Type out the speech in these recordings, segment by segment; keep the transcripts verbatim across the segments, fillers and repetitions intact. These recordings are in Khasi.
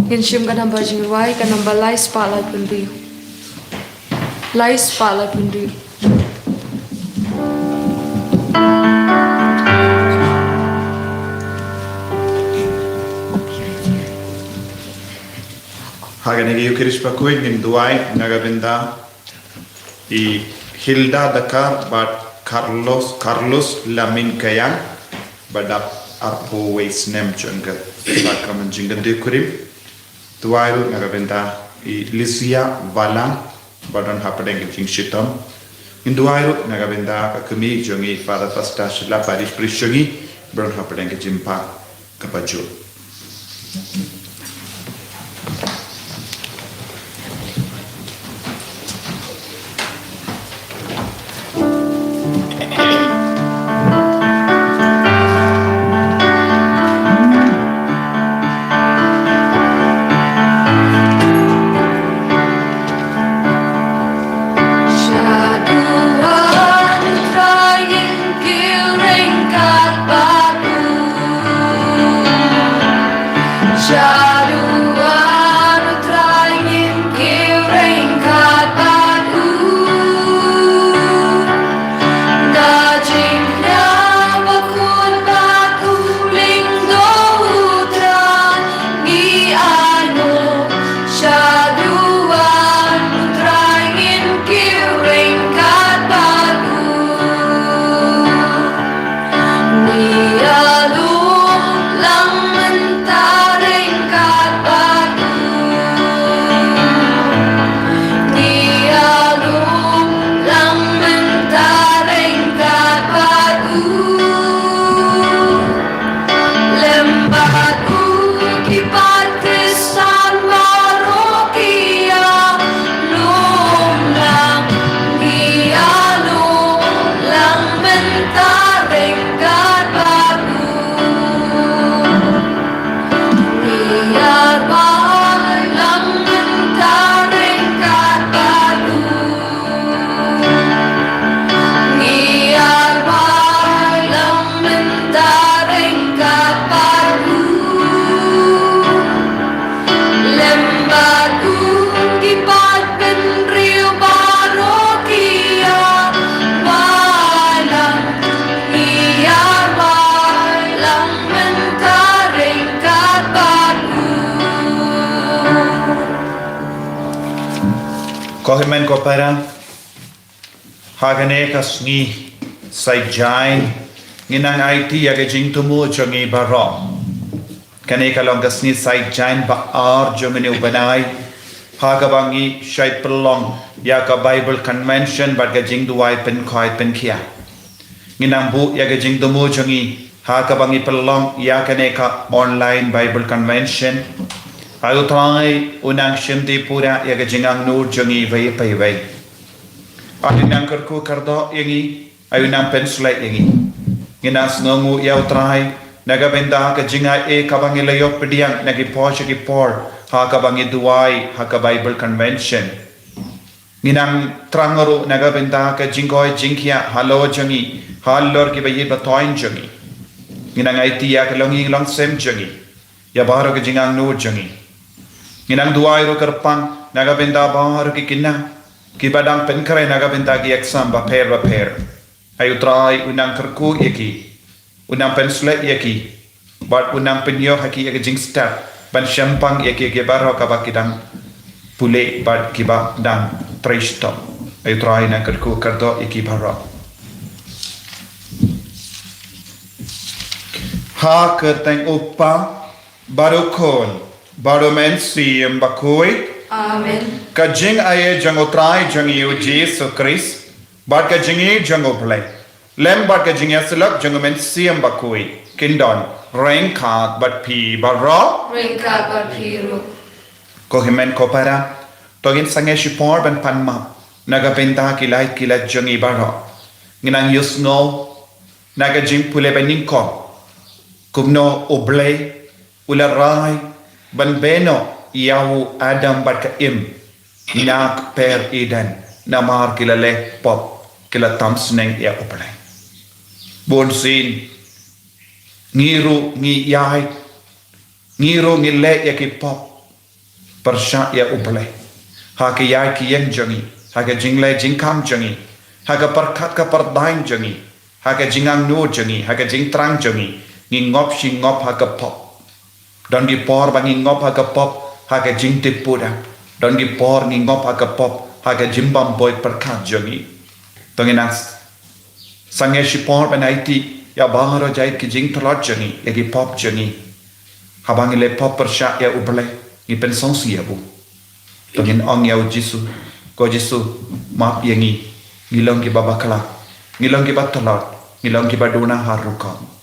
Ngin shim ka namba jingrwai, ka namba lai spah laiphew hynriew. Lai spah laiphew hynriew. Ha kane ka Eucharist bakhuid ngin duwai na ka bynta i Hilda Dakar bad Carlos, Carlos Lamin Kayang, ba dap arphew wei snem jong ka sakramen jingkyntiew kurim. Duwai ruh na ka bynta i Lisia Balang, ba don hapdeng ka jingshitom. Ngin duwai ruh na ka bynta ka kmie jong i Father Pastor Shylla, parish priest jong i, ba don hapdeng ka jingpang kaba jur. Shaduan u Trai ngin kiew ryngkat bad u. Na jingkñia bakhuid bad u lyngdoh u Trai ngi ainguh. Shaduan u Trai ngin kiew ryngkat bad u. Ngi ïalum lang mynta ryngkat bad u. Ngi ïalum lang mynta ryngkat bad u. Lem bad u ki paid Khristan baroh ki ïalum lang, ki ïalum lang mynta ryngkat bad u. Ki ïalum lang mynta ryngkat bad u. Ngi ïalum lang mynta ryngkat bad u. Lem bad u ki paid bynriew baroh ki ïalum lang. Ngi ïalum lang mynta ryngkat bad u. Ko hynmen ko para. Ha kane ka sngi Saitjaiñ, ngin nang aiti ïa ka jingthmu jong ngi baroh. Kane ka long ka sngi Saitjaiñ ba ar jong une u bnai, ha kaba ngi shait pynlong ïa ka Bible Convention bad ka jingduwai pynkhuid pynkhiah. Ngin nang buh ïa ka jingthmu jong ngi ha kaba ngi pynlong ïa kane ka online Bible Convention. Ai U Trai un nang shimti pura ïa ka jingangnud jong ngi iwei pa iwei. Ai un nang kyrkhu kyrdoh ïa ngi, ai un nang pynshlei ïa ngi. Ngin nang sngewnguh ïa U Trai na ka bynta ka jingai ei kaba ngi la ïoh pdiang na ki por sha ki por ha kaba ngi duwai ha ka Bible Convention. Ngin nang thrang ruh na ka bynta ka jingkoit jingkhiah halor jong ngi, halor kiba ïeit ba thoiñ jong ngi. Ngin nang aiti ïa ka longïing longsem jong ngi, ïa baroh ka jingangnud jong ngi. Ngin nang duwai ruh kyrpang na ka bynta baroh ki khynnah kiba dang pynkhreh na ka bynta ki exam bapher bapher. Ai U Trai un nang kyrkhu ïa ki, un nang pynshlei ïa ki. Bad un nang pynïoh ha ki ïa ka jingstad ban shemphang ïa ki, ki baroh kaba ki dang pule bad kiba dang trei shitom. Ai Trai, nang kyrkhu kyrdoh ïa ki baroh. Ha ka kyrteng U Kpa, bad U Khun, bad U Mynsiem Bakhuid. Amen. Ka jingaiei jong U Trai jong ngi U Jisu Khrist, bad ka jingïeit jong U Blei, lem bad ka jingïasyllok jong U Mynsiem Bakhuid, kin don ryngkat bad phi baroh. Ryngkat bad phi ruh. Ko hynmen ko para, to ngin sangeh shipor ban pan map na ka bynta ki lait ki lait jong ngi baroh. Ngin nang ïohsngew na ka jingpule banyngkong kumno U Blei u la rai ban beh noh ïa u Adam bad ka Im na ka kper Eden, namar ki la leh pop, ki la tam sneng ïa U Blei. Bunsien ngi ruh ngi ïaid, ngi ruh ngi leh ïa ki pop pyrshah ïa U Blei. Ha ka ïaid ka ïeng jong ngi, ha ka jingleh jingkhang jong ngi, ha ka pyrkhat ka pyrdaiñ jong ngi, ha ka jingangnud jong ngi, ha ka jingthrang jong ngi, ngi ngop shi ngop ha ka pop. Don ki por ba ngi ngop ha ka pop ha ka jingtippuda. Don ki por ngi ngop ha ka pop ha ka jingbym buit pyrkhat jong ngi. To ngin nang sangeh shipor ban aiti ïa baroh jait ki jingtlot jong ngi, ïa ki pop jong ngi. Haba ngi leh pop pyrshah ïa U Blei, ngi pynsngewsih ïa u. To ngin ong ïa U Jisu, ko Jisu, map ïa ngi, ngi long kiba bakla, ngi long kiba tlot, ngi long kiba duna ha rukom.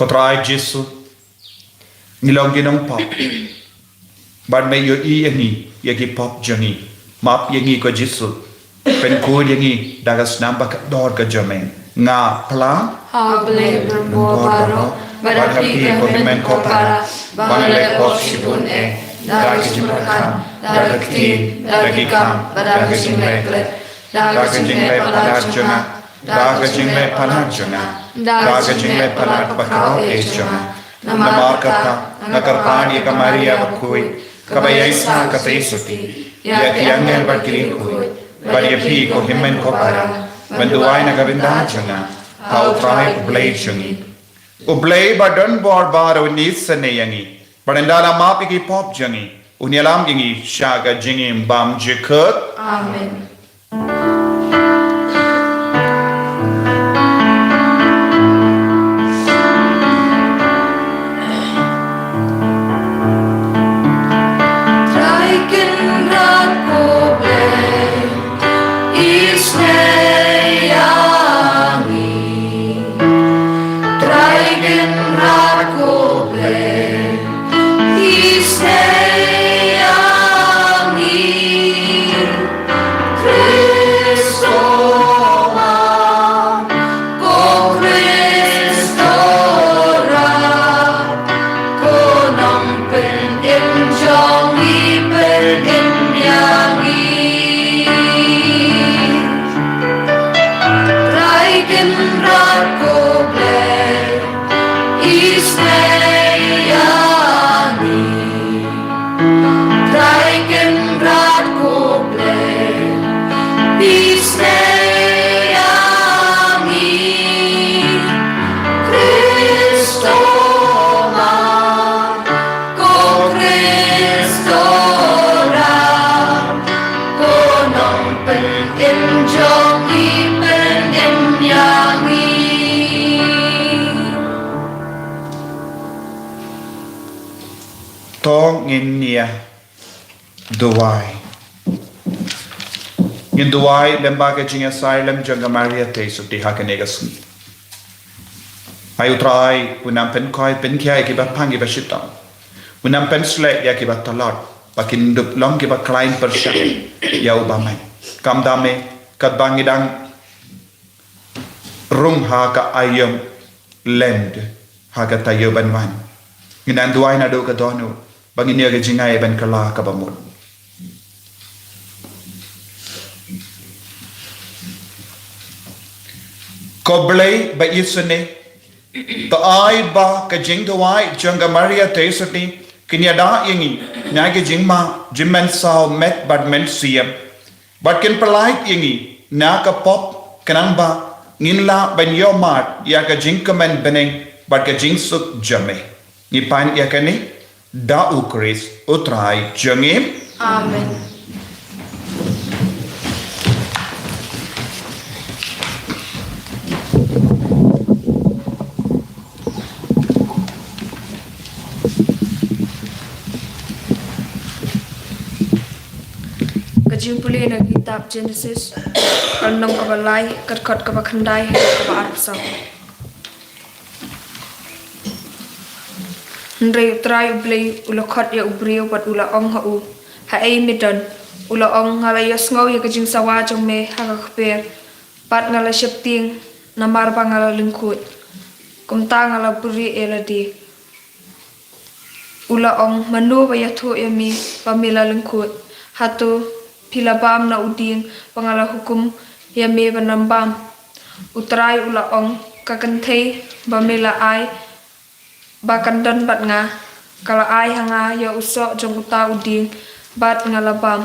Ko Trai Jisu, ngi long ki nongpop. Bad me ïohi ïa ngi ïa ki pop jong ngi. Map ïa ngi ko Jisu. Pynkhuid ïa ngi da ka snam ba kordor ka jong me. Nga phla ha U Blei Blei baroh, bad ha phi ko hynmen ko para, ba nga la leh pop shibun eh, da ka jingpyrkhat, da ka ktien, da ki kam, bad da ka jingleh klet, da ka jingleh palat jong nga, da ka jingleh palat jong nga, da ka jingleh palat bakhraw eh jong nga. Namar kata, nga kyrpad ïa ka Maria bakhuid, kaba ïaishah katei sotti, ïa ki angel bad ki riewkhuid, bad ïa phi ko hynmen ko para, ban duwai na ka bynta jong nga ha U Trai U Blei jong ngi. U Blei ba don bor baroh un isynei ïa ngi, bad un da la map ïa ki pop jong ngi, un ïalam ïa ngi sha ka jingim bym jukut. Amen. Trai Kynrad ko Blei, isynei ïa ngi. Trai Kynrad ko Blei, isynei ïa ngi. Khrist u Mem, ko Khrist u Rah, ko Nongpynim jong ngi, pynim ïa ngi. Trai Kynrad ko Blei, isynei ïa ngi. Trai Kynrad ko Blei, isynei ïa ngi. Khrist u Mem, ko Khrist u Rah, ko Nongpynim jong ngi, pynim ïa ngi. To ngin ïa duwai. Ngin duwai lem bad ka jingïasyllok jong ka Maria tei sotti ha kane ka sngi. Ai U Trai, un nang pynkoit pynkhia ïa kiba pang kiba shitom. Un nang pynshlur ïa kiba tlot, ba kin dup long kiba khlaiñ pyrshah ïa u bymman. Kumta me, katba ngi dang rung ha ka aïom Lent ha ka taïew ban wan, ngin nang duwai naduh ka dohnud ba ngin ïoh ka jingai ban kylla kaba mut. Ko Blei ba ïeit sngewbha, to ai ba ka jingduwai jong ka Maria Theisotti kin ïada ïa ngi na ka jingma jingmynsaw met bad mynsiem, bad kin pyllait ïa ngi na ka pop, khnang ba ngin lah ban ïoh mad ïa ka jingkmen bneng bad ka jingsuk jong me. Ngi pan ïa kane da U Khrist U Trai jong ngi. Amen. Ka jingpule na kitab Genesis, ka lynnong kaba lai, ka dkhot kaba khyndai haduh kaba arphew saw. Hynrei U Trai U Blei u la khot ïa u briew bad u la ong ha u, "Haei me don?" U la ong, "Nga la ïohsngew ïa ka jingsawa jong me ha ka kper, bad nga la sheptieng namar ba nga la lyngkhuid. Kumta nga la buhrieh ïa lade." U la ong, "Mano ba ïathuh ïa me ba me la lyngkhuid? Hato phi la bam na u dieng ba nga la hukum ïa me ban ym bam?" U Trai u la ong, "Ka kynthei ba me la ai ba kan don bad nga, ka la ai ha nga ïa u soh jong uta u dieng, bad nga la bam."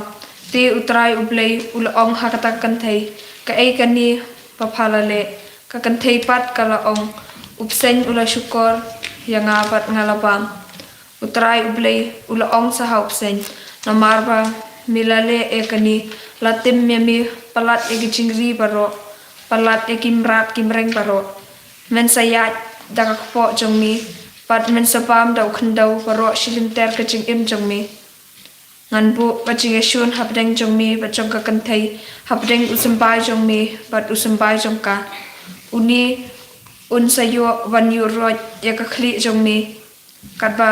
Te U Trai U Blei u la ong ha kata ka kynthei, "Kaei kane ba pha la leh?" Ka kynthei pat ka la ong, "U bseiñ u la shukor ïa nga bad nga la bam." U Trai U Blei u la ong sa ha u bseiñ, "Namar ba me la leh ïa kane, la tim ïa me palat ïa ki jingri baroh, palat ïa ki mrad ki mreng baroh. Men sa ïaid da ka kpoh jong me, bad men sa bam da u khyndew baroh shi lynter ka jingim jong me. Ngan buh ka jingïashun hapdeng jong me bad jong ka kynthei, hapdeng u symbai jong me bad u symbai jong ka. Une un sa ïoh ban ïuh roit ïa ka khlieh jong me, katba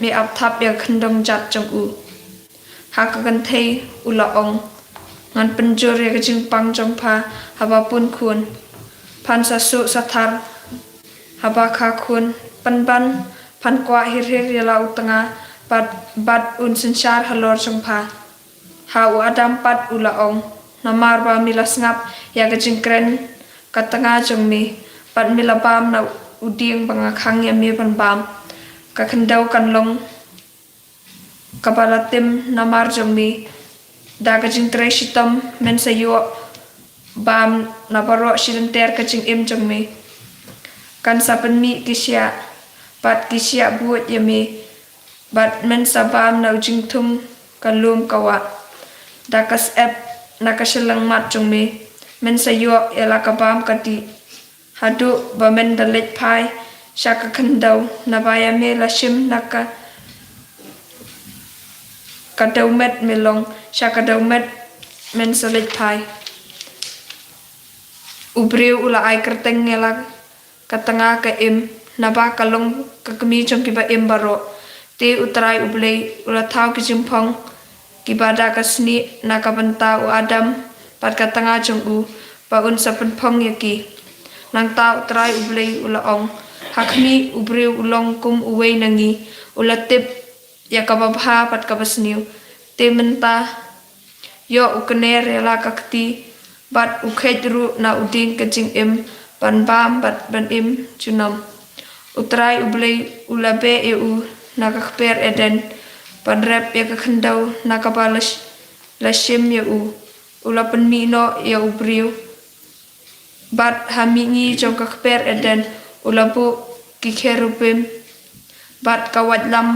me ap thap ïa ka khyndew jat jong u." Ha ka kynthei u la ong, "Ngan pynjur ïa ka jingpang jong pha haba pun khun. Phan sa suk sa thar haba kha khun. Pynban phan kwah hir hir ïa la u tnga, bad, bad un synshar halor jong pha." Ha u Adam pat u la ong, "Namar ba me la sngap ïa ka jingkren ka tnga jong me, bad me la bam na u dieng ba nga khang ïa me ban bam, ka khyndew kan long kaba la tim namar jong me. Da ka jingtrei shitom men sa ïoh bam na baroh shi lynter ka jingim jong me. Kan sa pynmih ki shiah, bad ki shiah buit ïa me, bad men sa bam na u jingthung ka lum ka wah. Da ka syep na ka shyllangmat jong me men sa ïoh ïa la ka bam ka dih, haduh ba men da leit phai sha ka khyndew, naba ïa me la shim na ka, ka dewmet me long, sha ka dewmet men sa leit phai." U briew u la ai kyrteng ïa la ka tnga ka Im, naba ka long ka kmie jong kiba im baroh. Te U Trai U Blei u la thaw ki jingphong kiba da ka snieh na ka bynta u Adam bad ka tnga jong u, ba un sa pynphong ïa ki. Nangta U Trai U Blei u la ong, "Ha khmih, u briew u long kum uwei na ngi, u la tip ïa kaba bha bad kaba sniew. Te mynta ïoh u kner ïa la ka kti, bad u kheit ruh na u dieng ka jingim ban bam bad ban im junom." U Trai U Blei u la beh ïa u na ka kper Eden ban rep ïa ka khyndew na kaba la sh-, la shim ïa u. U la pynmih noh ïa u briew. Bad ha mihngi jong ka kper Eden u la buh ki kherubim bad ka waitlam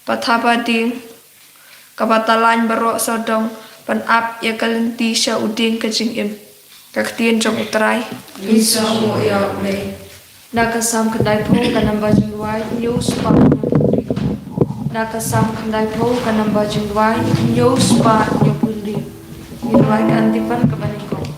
ba thaba dieng kaba talain baroh sawdong ban ap ïa ka lynti sha u dieng ka jingim. Ka ktien jong U Trai. Ngi sngewnguh ïa U Blei. Na ka Salm khyndaiphew ka namba jingduwai hynñiew spah hynñiewphew hynriew. Na ka Salm khyndaiphew ka namba jingduwai hynñiew spah hynñiewphew hynriew. Ngi duwai ka anti pan kaba nyngkong.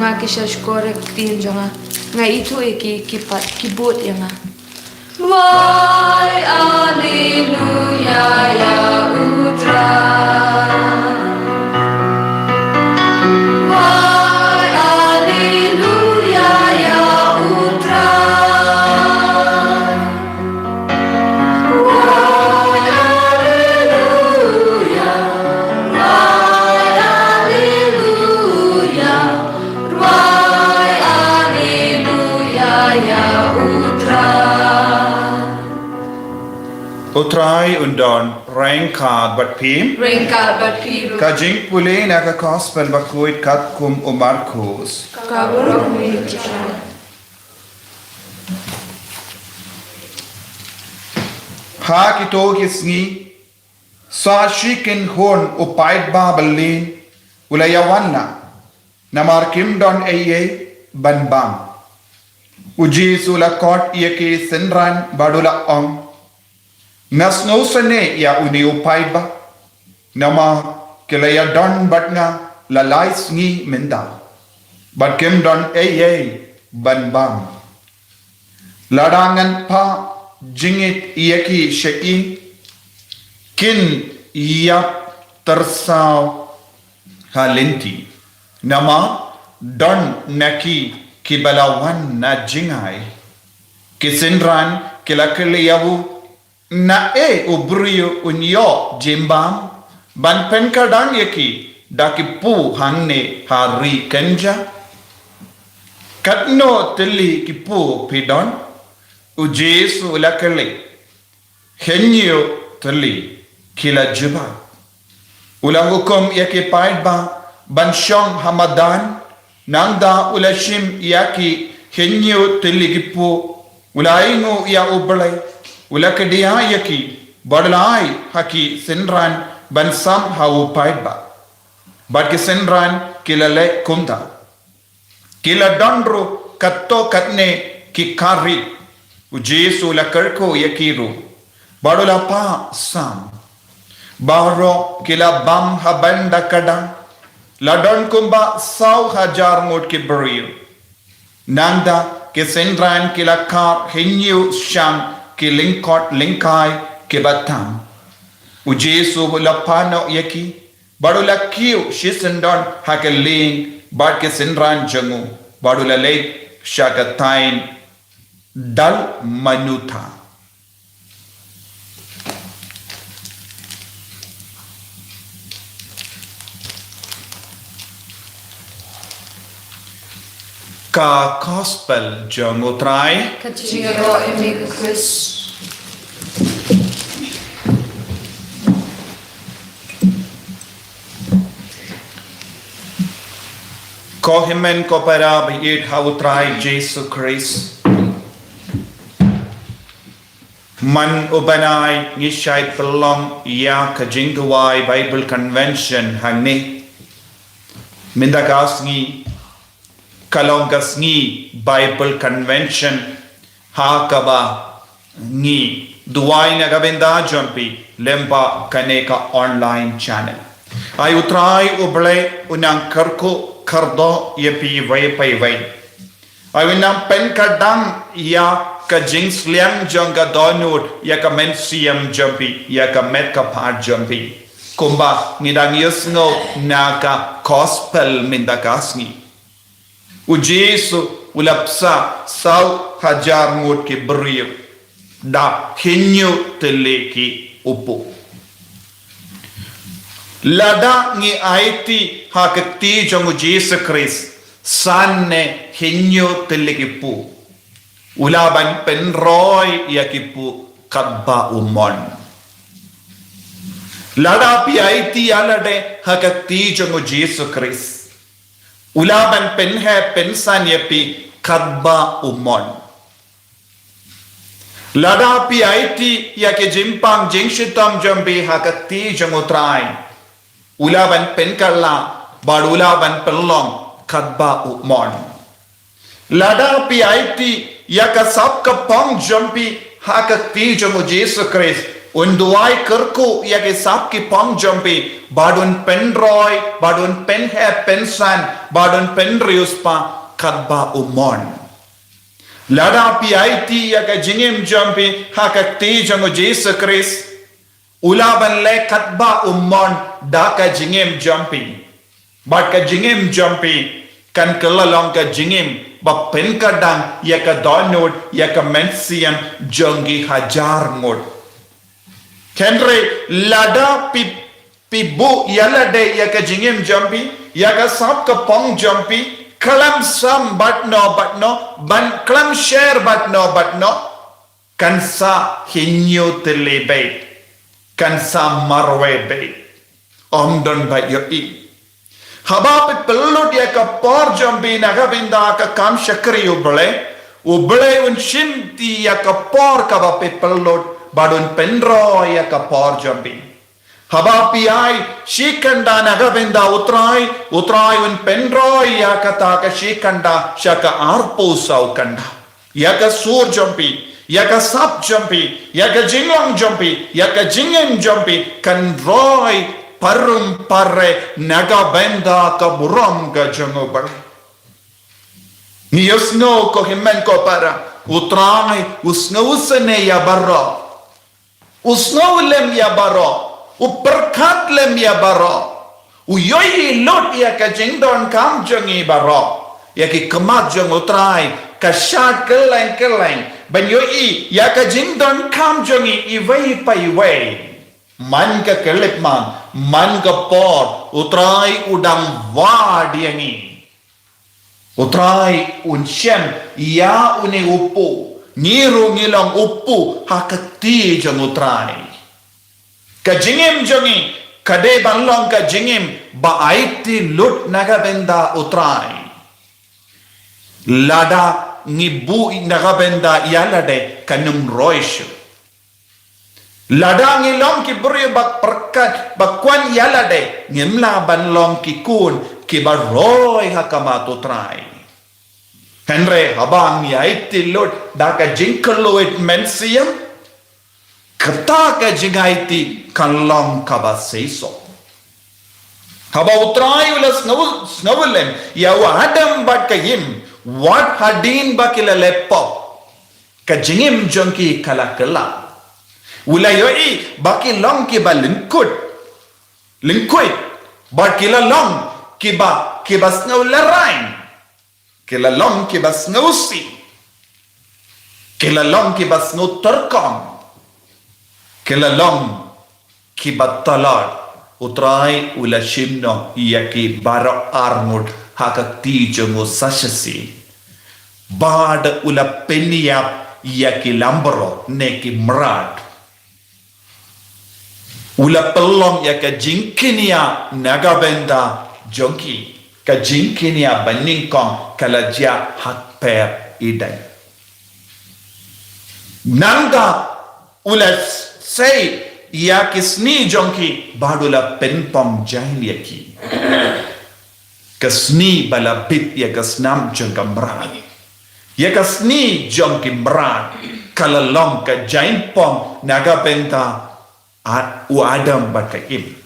Nga ki sha shkor ïa ka ktien jong nga. Nga ithuh ïa ki, ki pat, ki bud ïa nga. Wai, Alleluia, ïa U Trai. Wai, Alleluia, ïa U Trai. Wai, Alleluia, wai, Alleluia. Rwai, Alleluia, ïa U Trai. U Trai un don ryngkat bad phi. Ryngkat bad phi ruh. Ka jingpule na ka Gospel bakhuid katkum u Markus. Ka burom ïa U Trai. Ha kito ki sngi, sa shi kynhun u paidbah byllien u la ïawan lang, namar kim don ei ei ban bam. U Jisu u la khot ïa ki synran bad u la ong, nga sngewsynei ïa une u paidbah, namar ki la ïadon bad nga la lai sngi mynta, bad kim don ei ei ban bam. Lada ngan phah jingit ïa ki sha ïing, kin ïap tyrsaw ha lynti. Namar don na ki kiba la wan na jngai. Ki synran ki la kylli ïa u, naei u briew un ïoh jingbam ban pynkyrdan ïa ki da ki puh hangne ha ri kynja? Katno tylli ki puh phi don? U Jisu u la kylli. Hynñiew tylli, ki la jubab. U la hukum ïa ki paidbah ban shong ha madan, nangta u la shim ïa ki hynñiew tylli ki puh, u la ainguh ïa U Blei, u la kdiah ïa ki bad u la ai ha ki synran ban sam ha u paidbah. Bad ki synran ki la leh kumta. Ki la don ruh katto katne ki kari. U Jisu u la kyrkhu ïa ki ruh bad u la phah sam. Baroh ki la bam ha bynta ka dang. La don kumba saw hajar ngut ki briew. Nangta ki synran ki la khar hynñiew shan ki lyngkot lyngkai kiba tam. U Jisu u la phah noh ïa ki bad u la kiew shisyndon ha ka lieng bad ki synran jong u bad u la leit sha ka thaiñ Dalmanutha. Ka Gospel jong U Trai. Ka jingïaroh ïa me ko Khrist. Ko hynmen ko para ba ïeit ha U Trai Jisu Khrist. Man u bnai ngi shait pynlong ïa ka jingduwai Bible Convention hangne. Mynta ka sngi ka long ka sngi Bible Convention ha kaba ngi duwai na ka bynta jong phi lyngba kane ka online channel. Ai U Trai U Blei un nang kyrkhu kyrdoh ïa phi iwei pa iwei. Ai un nang pynkyrdan ïa ka jingsliang jong ka dohnud ïa ka mynsiem jong phi, ïa ka met ka phad jong phi. Kumba ngi dang ïohsngew na ka Gospel mynta ka sngi. U Jisu u la bsa saw hajar ngut ki briew da hynñiew tylli ki puh. Lada ngi aiti ha ka kti jong U Jisu Khrist, san ne hynñiew tylli ki puh, u lah ban pynroi ïa ki puh katba u mon. Lada phi aiti ïa lade ha ka kti jong U Jisu Khrist, u lah ban pynheh pynsan ïa phi katba u mon. Lada phi aiti ïa ki jingpang jingshitom jong phi ha ka kti jong U Trai, u lah ban pynkylla bad u lah ban pynlong katba u mon. Lada phi aiti ïa ka sap ka phong jong phi ha ka kti jong U Jisu Khrist, Un duwai kyrkhu ïa ki sap ki phong jong phi, bad un pynroi, bad un pynheh pynsan, bad un pynriewspah katba u mon. Lada phi aiti ïa ka jingim jong phi ha ka kti jong u Jisu Khrist, u lah ban leh katba u mon da ka jingim jong phi. Bad ka jingim jong phi kan kylla long ka jingim ba pynkadang ïa ka dohnud, ïa ka mynsiem jong ki hajar ngut. Hynrei lada phi, phi buh ïalade ïa ka jingim jong phi, ïa ka sap ka phong jong phi, khlem sam bad no bad no, ban khlem share bad no bad no, kan sa hynñiew tylli beit, kan sa marwei beit. Ym don ba ïohi. Haba phi pynlut ïa ka por jong phi na ka bynta ka kam shakri U Blei, U Blei un shimti ïa ka por kaba phi pynlut, bad un pynroi ïa ka por jong phi. Haba phi ai shi kynda na ka bynta U Trai, U Trai un pynroi ïa kata ka shi kynda sha ka arphew saw kynda. Ïa ka sur jong phi, ïa ka sap jong phi, ïa ka jinglong jong phi, ïa ka jingim jong phi, kan roi parum pare na ka bynta ka burom ka jong U Blei. Ngi ïohsngew ko hynmen ko para, U Trai u sngewsynei ïa baroh. U sngew lem ïa baroh, u pyrkhat lem ïa baroh. U ïohi lut ïa ka jingdonkam jong ngi baroh. Ïa ki khmat jong U Trai ka shad kylleng kylleng ban ïohi ïa ka jingdonkam jong ngi iwei pa iwei. Man ka khyllipmat, man ka por, U Trai u dang wad ïa ngi. U Trai un shem ïa une u kpu. Ngi ruh ngi long u kpu ha ka kti jong U Trai. Ka jingim jong ngi ka dei ban long ka jingim ba aiti lut na ka bynta U Trai. Lada ngi buh na ka bynta ïalade, kan ym roi shuh. Lada ngi long ki briew ba pyrkhat, ba kwah ïalade, ngim lah ban long ki khun kiba roi ha khmat U Trai. Hynrei haba ngi aiti lut da ka jingkylluid mynsiem, kata ka jingaiti kan long kaba seisoh. Haba U Trai u la sngew, sngew lem ïa u Adam bad ka Im, wat hadien ba ki la leh pop, ka jingim jong ki ka la kylla. U la ïohi ba ki long kiba lyngkhuid, lyngkhuid, bad ki la long kiba, kiba sngew lehrain, ki la long kiba sngewsih, ki la long kiba sngew tyrkhong, ki la long kiba tlot. U Trai u la shim noh ïa ki baroh arngut ha ka kti jong u sa shisien. Bad u la pynïap ïa ki lambrot ne ki mrad. U la pynlong ïa ka jingkñia na ka bynta jong ki. Ka jingkñia banyngkong ka la jia ha kper Eden. Nangta u la sei ïa ki sni jong ki bad u la pynpong jaiñ ïa ki. Ka sni ba la bit ïa ka snam jong ka mrad. Ïa ka sni jong ki mrad ka la long ka jaiñpong na ka bynta Ad-, u Adam bad ka Im.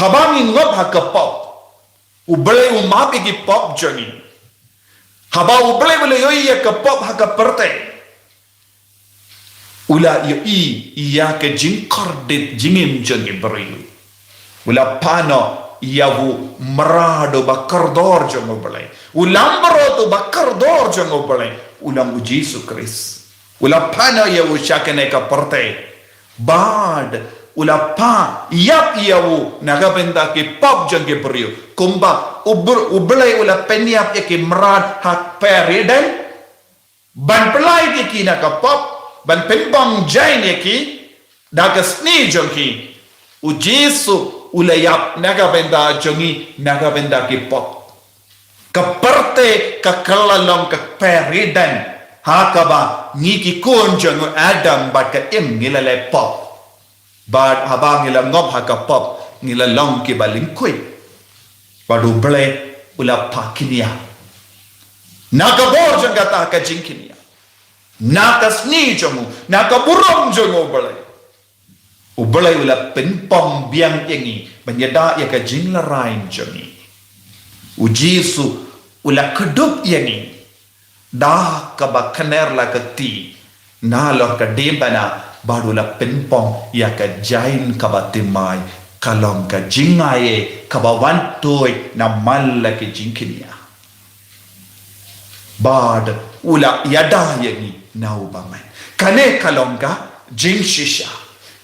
Haba ngi ngop ha ka pop, U Blei u map ïa ki pop jong ngi. Haba U Blei u la ïohi ïa ka pop ha ka pyrthei, u la ïohi ïa ka jingkordit jingim jong ki briew. U la phah noh ïa u mrad uba kordor jong U Blei, u lambrot uba kordor jong U Blei, u long U Jisu Khrist. U la phah noh ïa u sha kane ka pyrthei. Bad u la phah ïap ïa u na ka bynta ki pop jong ki briew. Kumba U Br-, U Blei u la pynïap ïa ki mrad ha kper Eden, ban pyllait ïa ki na ka pop, ban pynpong jaiñ ïa ki, da ka sni jong ki, U Jisu u la ïap na ka bynta jong ngi, na ka bynta ki pop. Ka pyrthei ka kylla long ka kper Eden, ha kaba ngi ki khun jong u Adam bad ka Im ngi la leh pop. Bad haba ngi la ngop ha ka pop, ngi la long kiba lyngkhuid. Bad U Blei u la phah kñia. Na ka bor jong kata ka jingkñia, na ka sni jong u, na ka burom jong U Blei, U Blei u la pynpong biang ïa ngi ban ïada ïa ka jinglehrain jong ngi. U Jisu u la kdup ïa ngi da kaba kner la ka kti nalor ka diengphna, bad u la pynpong ïa ka jain kaba thymmai, ka long ka jingaiei kaba wan tuid namar la ka jingkñia. Bad u la ïada ïa ngi na u bymman. Kane ka long ka jingshisha.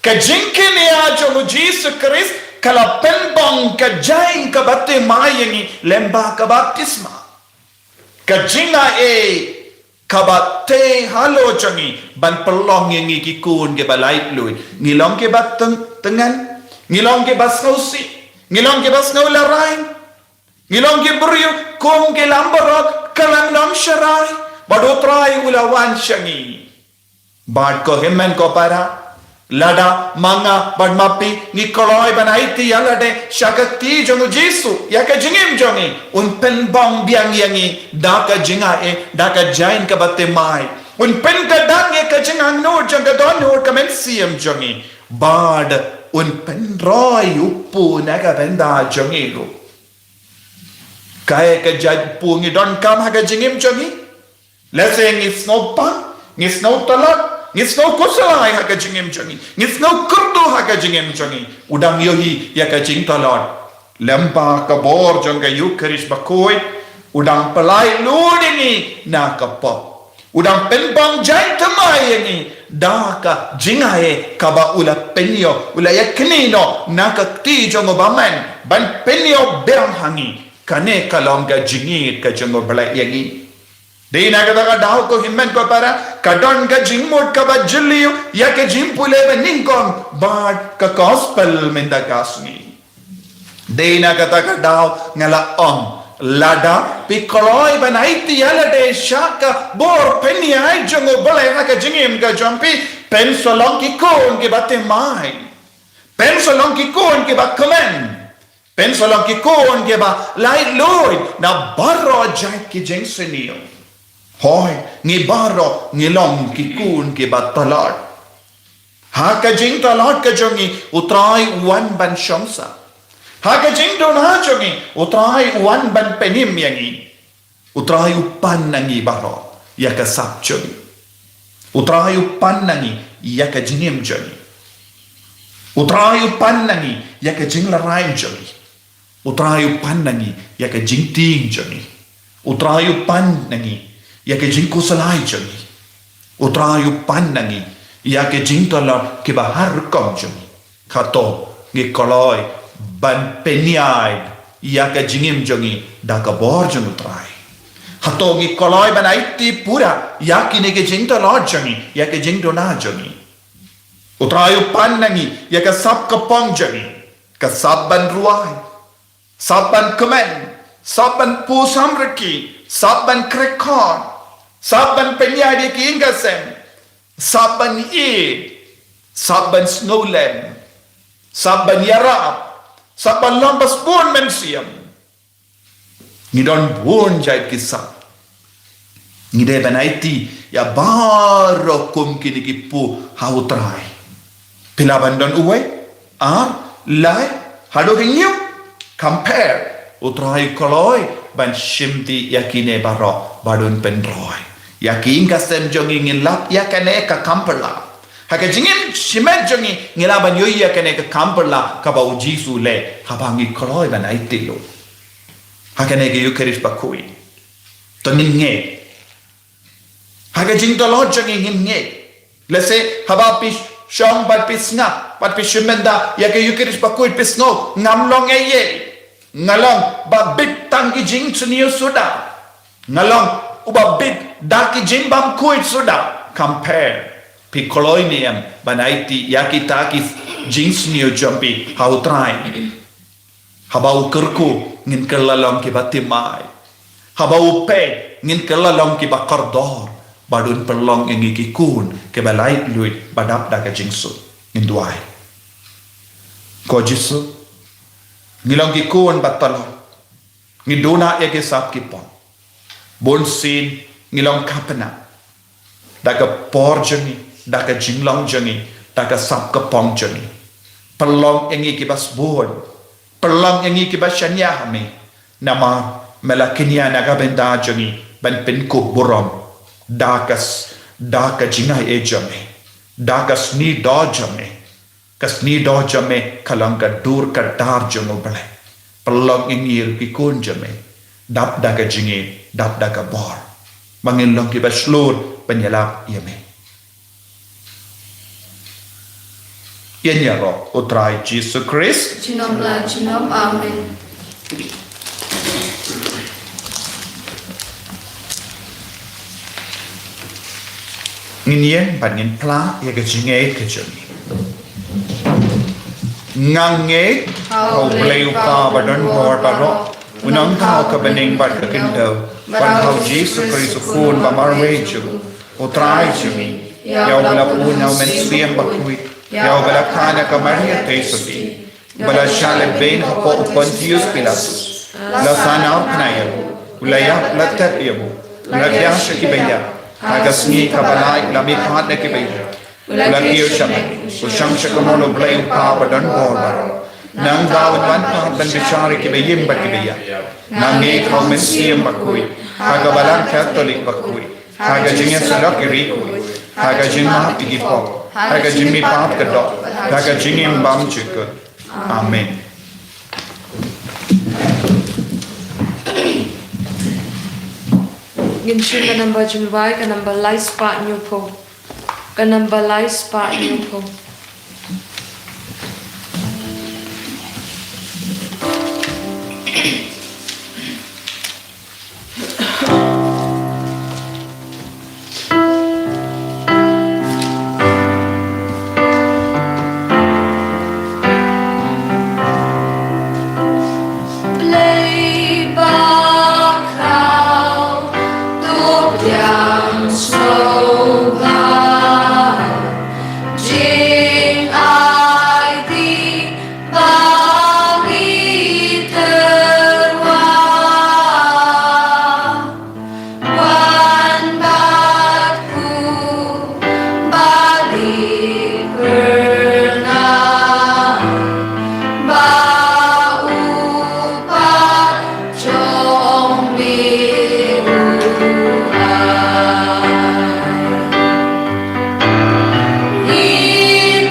Ka jingkñia jong u Jisu Khrist ka la pynpong ka jain kaba thymmai ïa ngi lem bad ka baptisma. Ka jingaiei kaba tei halor jong ngi ban pynlong ïa ngi ki khun kiba laitluid. Ngi long kiba teng-, tyngan, ngi long kiba sngewsih, ngi long kiba sngewlehrain, ngi long ki briew kum ki langbrot, ka la nym shai, bad u Trai u la wan sha ngi. Bad ko hynmen ko para, lada ma nga bad ma phi ngi kloi ban aiti ïalade sha ka kti jong u Jisu ïa ka jingim jong ngi, un pynpong biang ïa ngi da ka jingaiei, da ka jain kaba thymmai. Un pynkhlaiñ ïa ka jingangnud jong ka dohnud ka mynsiem jong ngi. Bad un pynroi u pun na ka bynta jong ngi ruh. Kaei ka jait pun ngi donkam ha ka jingim jong ngi? Lehse ngi sngewpang, ngi sngew tlot, ngi sngew khuslai ha ka jingim jong ngi, ngi sngew kyrduh ha ka jingim jong ngi. U dang ïohi ïa ka jingtlot. Lem bad ka bor jong ka Eukharist bakhuid, u dang pyllait lut ïa ngi na ka pop. U dang pynpong jain thymmai ïa ngi da ka jingaiei kaba u la pynïoh, u la ïakynduh noh na ka kti jong u bymman ban pynïoh biang ha ngi. Kane ka long ka jingïeit ka jong u Blei ïa ngi. Dei na kata ka daw ko hynmen ko para, ka don ka jingmut kaba jylliew ïa ka jingpule ba nyngkong bad ka gospel mynta ka sngi. Dei na kata ka daw nga la ong, lada phi kloi ban aiti ïalade sha ka bor pynïaid jong u Blei ha ka jingim ka jong phi, phin sa long ki khun kiba thymmai. Phin sa long ki khun kiba kmen. Phin sa long ki khun kiba laitluid na baroh jait ki jingsniew. Hooid, ngi baroh ngi long ki khun kiba tlot. Ha ka jingtlot ka jong ngi, u Trai u wan ban shong sah. Ha ka jingduna jong ngi, u Trai u wan ban pynim ïa ngi. U Trai u pan na ngi baroh ïa ka sap jong ngi. U Trai u pan na ngi ïa ka jingim jong ngi. U Trai u pan na ngi ïa ka jinglehrain jong ngi. U Trai u pan na ngi ïa ka jingtieng jong ngi. U Trai u pan na ngi ïa ka jingkhuslai jong ngi. U Trai u pan na ngi ïa ka jingtlot kiba har rukom jong ngi. Hato ngi kloi ban pynïaid ïa ka jingim jong ngi da ka bor jong u Trai? Hato ngi kloi ban aiti pura ïa kine ki jingtlot jong ngi, ïa ka jingduna jong ngi? U Trai u pan na ngi ïa ka sap ka pong jong ngi, ka sap ban rwai, sap ban kmen, sap ban pyrshang riki, sap ban kyrkhu, sap ban pynïaid ïa ki ïing ki sem, sap ban ïeit, sap ban sngewlem, sap ban ïarap, sap ban long ba sbun mynsiem. Ngi don bun jait ki sap. Ngi dei ban aiti ïa baroh kum kine ki pud ha u Trai. Phi lah ban don uwei, ar, lai, haduh hynñiew. Kam pher. U Trai u kloi ban shimti ïa kine baroh bad un pynroi. Ïa ki ïing ki sem jong ngi, ngin lap ïa kane ka kam phylla. Ha ka jingim shimet jong ngi ngi lah ban ïohi ïa kane ka kam phylla kaba u Jisu u leh haba ngi kloi ban aiti lut ha kane ka Eukharist bakhuid. To ngin ngeit. Ha ka jingtlot jong ngi ngin ngeit. Lehse haba phi shong bad phi sngap bad phi shim bynta ïa ka Eukharist bakhuid phi sngew, ngam long ei ei. Nga long ba bit tang ki jingsniew suda. Nga long uba bit da ki jingbymkhuid suda. Kam pher. Phi kloi ne em ban aiti ïa kita ki jingsniew jong phi ha u Trai? Haba u kyrkhu ngin kylla long kiba thymmai. Haba u peit ngin kylla long kiba kordor. Bad un pynlong ïa ngi ki khun kiba laitluid ba dap da ka jingsuk. Ngin duwai. Ko Jisu, ngi long ki khun ba tlot. Ngi duna ïa ki sap ki pong. Bunsien ngi long khynnah. Da ka por jong ngi, da ka jinglong jong ngi, da ka sap ka pong jong ngi. Pynlong ïa ngi kiba sbun. Pynlong ïa ngi kiba shaniah ha me. Namar me la kñia na ka bynta jong ngi ban pynkup burom da ka s-, da ka jingai jong me, da ka sniewdor jong me. Ka sniewdor jong me ka long ka dur ka dar jong U Blei. Pynlong ïa ngi ruh ki khun jong me, dap da ka jingim, dap da ka bor, ba ngin long kiba shlur ban ïalap ïa me. Ïa ngi ïaroh. U Trai Jisu Khrist. Junom la junom. Amen. Ngin ïeng bad ngin phla ïa ka jingngeit ka jong ngi. Nga ngeit ha U Blei U Kpa ba don bor baroh, u nongthaw ka bneng bad ka khyndew, bad ha U Jisu Khrist u Khun ba marwei jong u, U Trai jong ngi, ïa uba la pun na U Mynsiem Bakhuid, ïa uba la kha na ka Maria Theisotti, ba la shah lehbeiñ hapoh u Pontius Pilatus, la sah na u khnai ïa u, u la ïap, la tet ïa u, u la thiah sha ki ba ïap, ha ka sngi kaba lai u la mihpat na ki ba ïap, u la kiew shakhmat, u shong sha kamon U Blei U Kpa ba don bor baroh. Nangta un wan pat ban bishar ïa ki ba im bad ki ba ïap. Nga ngeit ha U Mynsiem Bakhuid, ha ka Balang Katholik bakhuid, ha ka jingïasyllok ïa ki riewkhuid, ha ka jingmap ïa ki pop, ha ka jingmihpat ka doh, ha ka jingim bymjukut. Amen. Ngin shim ka number jingrwai, ka number lai spah hynñiewphew. Ka number lai spah hynñiewphew. Blei ba khraw, to pdiang sngewbha, jingaiti ba ngi tyrwa. Wan bad u Blei kyrna, ba u Kpa jong me u ai. Ngi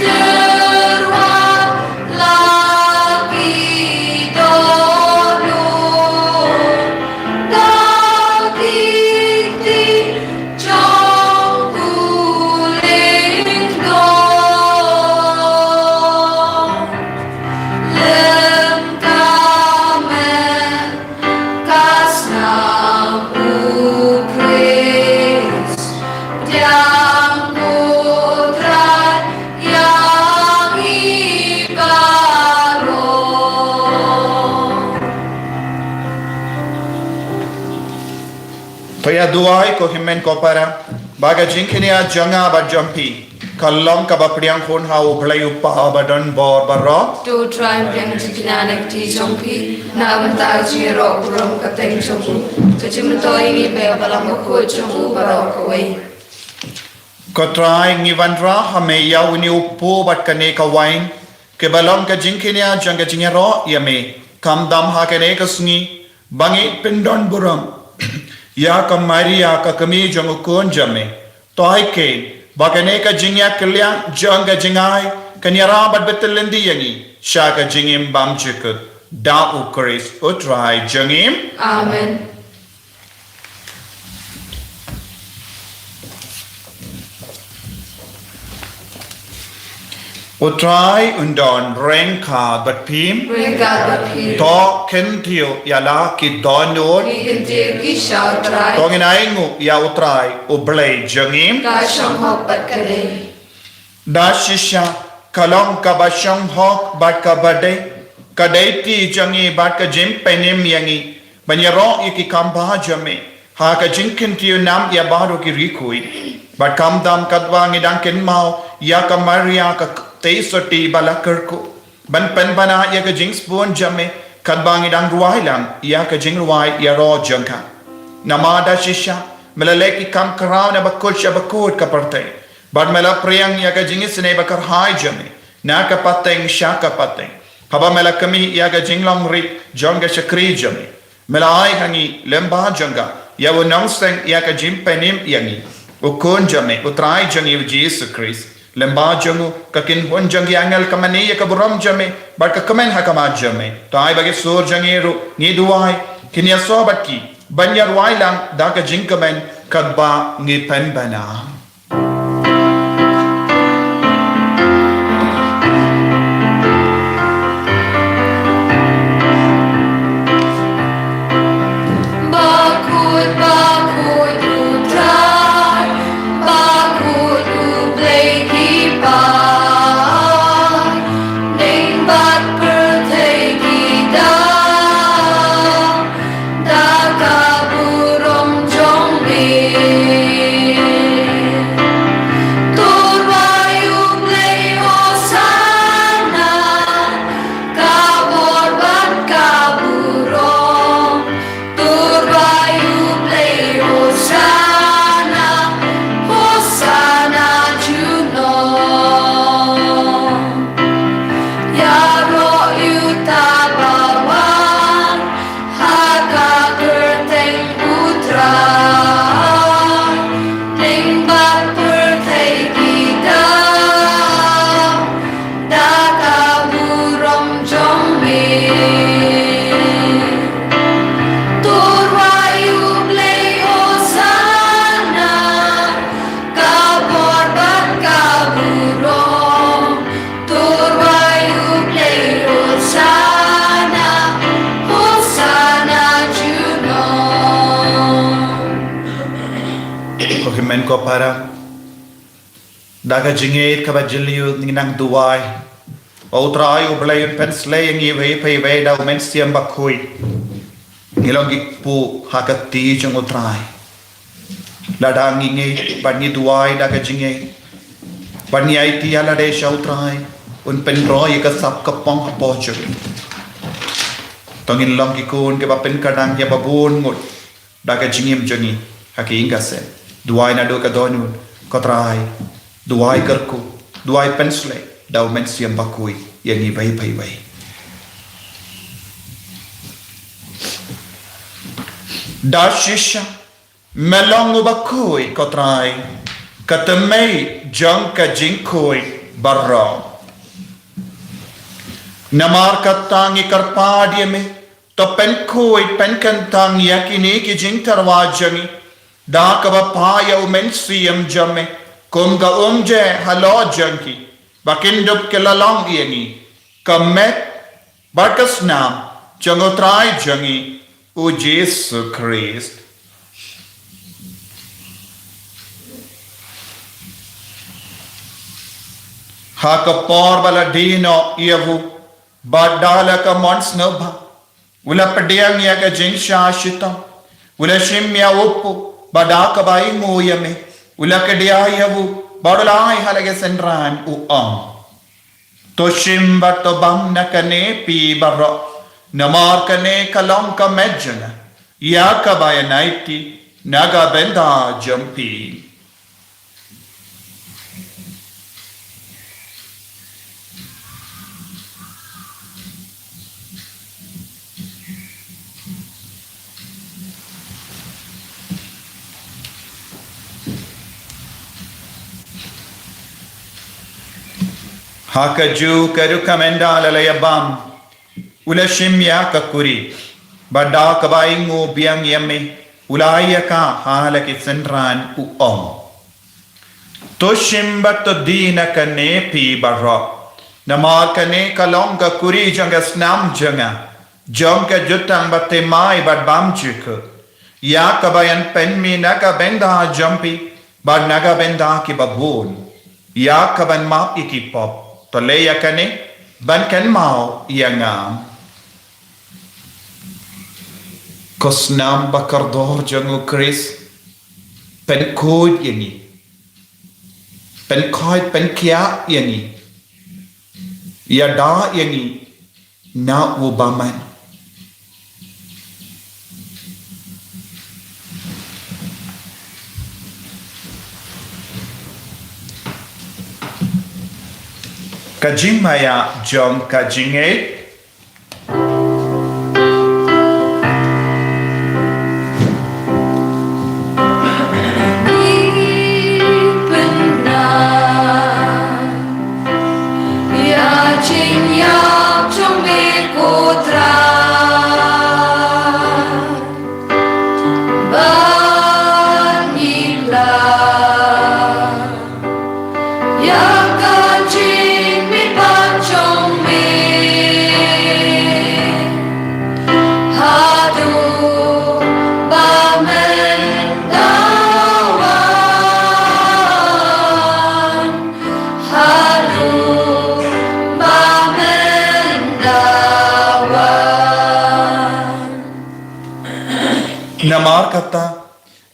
tyrwa la ki dohnud, da ki kti jong u lyngdoh. Lem ka met ka snam u Khrist, pdiang ko Trai ïa ngi baroh. To ïa duwai ko hynmen ko para, ba ka jingkñia jong nga bad jong phi ka long kaba pdiang hun ha U Blei U Kpa ba don bor baroh. To Trai pdiang jingkñia na ka kti jong phi, na ka bynta ka jingïaroh burom ka kyrteng jong u, ka jingmyntoi ïa ngi ba ïa ka Balang Bakhuid jong u baroh kawei. Ko Trai, ngi wanrah ha me ïa une u kpu bad kane ka wain, kiba long ka jingkñia jong ka jingïaroh ïa me. Kham tam ha kane ka sngi, ba ngi pyndon burom ïa ka Maria ka kmie jong u Khun jong me. To ai keiñ ba kane ka jingïakylliang jong ka jingai kan ïarap bad btheh lynti ïa ngi sha ka jingim bymjukut. Da u Khrist u Trai jong ngi. Amen. U Trai un don ryngkat bad phi. Ryngkat bad phi. To kyntiew ïa la ki dohnud. Ngi kyntiew ki sha u Trai. To ngin ainguh ïa u Trai u Blei jong ngi. Ka shong hok bad ka dei. Da shisha ka long kaba shong hok bad kaba dei ka duty jong ngi bad ka jingpynim ïa ngi ban ïaroh ïa ki kam ba jong me ha ka jingkyntiew nam ïa baroh ki riewkhuid. Bad kham tam katba ngi dang kynmaw ïa ka Maria ka Theisotti ba la kyrkhu ban pynbna ïa ka jingsbun jong me, katba ngi dang rwai lang ïa ka jingrwai ïaroh jong ka. Namar da shisha me la leh ki kam khraw na bakut sha bakut ka pyrthei, bad me la pdiang ïa ka jingisynei ba kyrhai jong me. na ka pateng sha ka pateng. Haba me la kmen ïa ka jinglong rit jong ka shakri jong me, me la ai ha ngi lyngba jong ka ïa u nongseng ïa ka jingpynim ïa ngi, u Khun jong me, u Trai jong ngi u Jisu Khrist. Lyngba jong u ka kynhun jong ki angel ka mane ïa ka burom jong me bad ka kmen ha khmat jong me. To ai ba ki sur jong ngi ruh ngi duwai kin ïasoh bad ki ban ïa rwai lang da ka jingkmen katba ngi pynbna. Bakhuid, bakhuid u Trai, bakhuid u Blei ki paidbah, ning bad pyrthei ki dang da ka burom jong me. To rwai u Blei Hosana, ka bor bad ka burom. To rwai u Blei Hosana, Hosana junom. Ïaroh ïa uta uba wan ha ka kyrteng u Trai, ning bad pyrthei ki dang da ka burom jong me. To rwai u Blei Hosana, ka bor bad ka burom. To rwai u Blei Hosana, Hosana junom. Ko hynmen ko para, da ka jingngeit kaba jylliew ngi nang duwai ba u Trai u Blei un pynsleh ïa ngi iwei pa iwei da u Mynsiem Bakhuid. Ngi long ngi kpu ha ka kti jong u Trai. Lada ngi ngeit bad ngi duwai da ka jingngeit bad ngi aiti ïa lade sha u Trai, un pynroi ïa ka sap ka pong hapoh jong ngi. To ngin long ki khun kiba pynkynang ïa ba bun ngut da ka jingim jong ngi ha ki ïing ki sem. Duwai naduh ka dohnud, ko Trai, duwai kyrkhu, duwai pynsleh da u Mynsiem Bakhuid ïa ngi iwei pa iwei. Da shisha me long u bakhuid, ko Trai, ka tymmen jong ka jingkhuid baroh. Namar kata ngi kyrpad ïa me, to pynkhuid pynkyntang ïa kine ki jingtyrwa jong ngi da kaba phah ïa u Mynsiem jong me kum ka umjai halor jong ki, ba kin dup ki la long ïa ngi ka met bad ka snam jong u Trai jong ngi u Jisu Khrist. Ha ka por ba la die noh ïa u, bad da la ka mon sngewbha, u la pdiang ïa ka jingshah shitom, u la shim ïa u puh, bad da kaba ainguh ïa me, u la kdiah ïa u, bad u la ai ha la ki synran, u ong: To shim bad to bam na kane phi baroh, namar kane ka long ka met jong nga, ïa kaba ngan aiti na ka bynta jong phi. Ha kajuh ka rukom ynda la la ïa bam, u la shim ïa ka kuri, bad da kaba ainguh biang ïa me, u la ai ïa ka ha la ki synran, u ong: To shim bad to die na kane phi baroh, namar kane ka long ka kuri jong ka snam jong nga, jong ka jutang bathymmai bad bymjukut, ïa kaba ngan pynmih na ka bynta jong phi bad na ka bynta kiba bun, ïa kaban map ïa ki pop. To leh ïa kane ban kynmaw ïa nga. Ko snam ba kordor jong u Khrist, pynkhuid ïa ngi, pynkhuid pynkhiah ïa ngi, ïada ïa ngi na u bymman. Ka jingmaïa jong ka jingngeit. Ngi pynbna ïa jingïap jong me ko Trai, bad ngi la ïa ka jingmihpat jong me haduh ba men da wan, haduh ba men da wan. Namar kata,